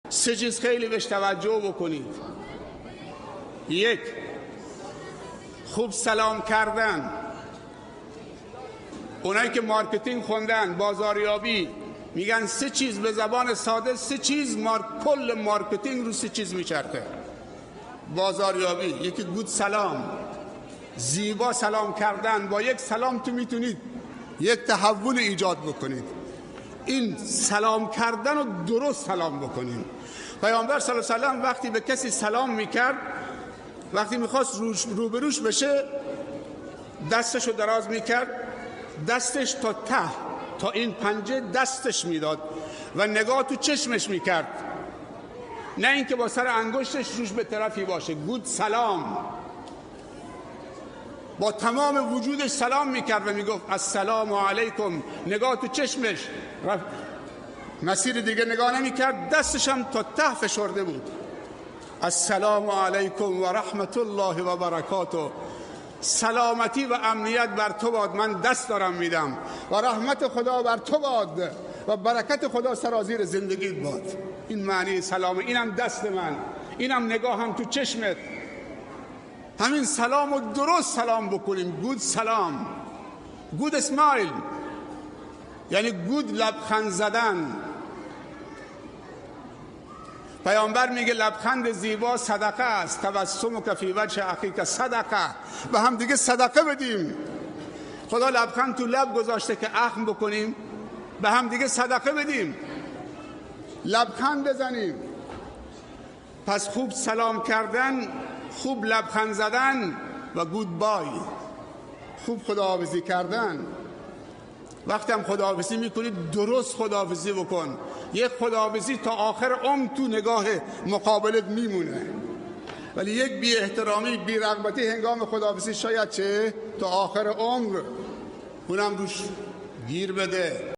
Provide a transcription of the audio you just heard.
سه چیز خیلی بهش توجه بکنید. یک، خوب سلام کردن. اونایی که marketing خوندن، بازاریابی، میگن سه چیز، به زبان ساده سه چیز، کل marketing رو سه چیز میچرخه. بازاریابی، یکی good سلام، زیبا سلام کردن. با یک سلام تو میتونید یک تحول ایجاد بکنید. این سلام کردن رو درست سلام بکنیم. پیامبر صلی الله علیه و سلم وقتی به کسی سلام میکرد، وقتی میخواست روبروش بشه، دستشو دراز میکرد، دستش تا ته، تا این پنجه دستش میداد و نگاه تو چشمش میکرد، نه اینکه با سر انگشتش روش به طرفی باشه. good سلام، با تمام وجودش سلام میکرد و میگفت السلام علیکم. نگاه تو چشمش، مسیر دیگه نگاه نمیکرد، دستش هم تا ته فشرده بود. السلام علیکم و رحمت الله و برکاته، سلامتی و امنیت بر تو باد، من دست دارم میدم، و رحمت خدا بر تو باد و برکت خدا سرازیر زندگیت باد. این معنی سلامه. اینم دست من، اینم نگاهم تو چشمت. همین سلام رو درست سلام بکنیم. good سلام، good smile، یعنی good لبخند زدن. پیامبر میگه لبخند زیبا صدقه است. تبسمک فی وجه اخیک صدقه. به هم دیگه صدقه بدیم. خدا لبخند تو لب گذاشته که اخم بکنیم، به هم دیگه صدقه بدیم، لبخند بزنیم. پس خوب سلام کردن، خوب لبخند زدن و good bye، خوب خداحافظی کردن. وقتی هم خداحافظی میکنی درست خداحافظی بکن. یک خداحافظی تا آخر عمر تو نگاه مقابلت میمونه، ولی یک بی احترامی، بی رغبتی هنگام خداحافظی شاید چه تا آخر عمر اونم روش گیر بده.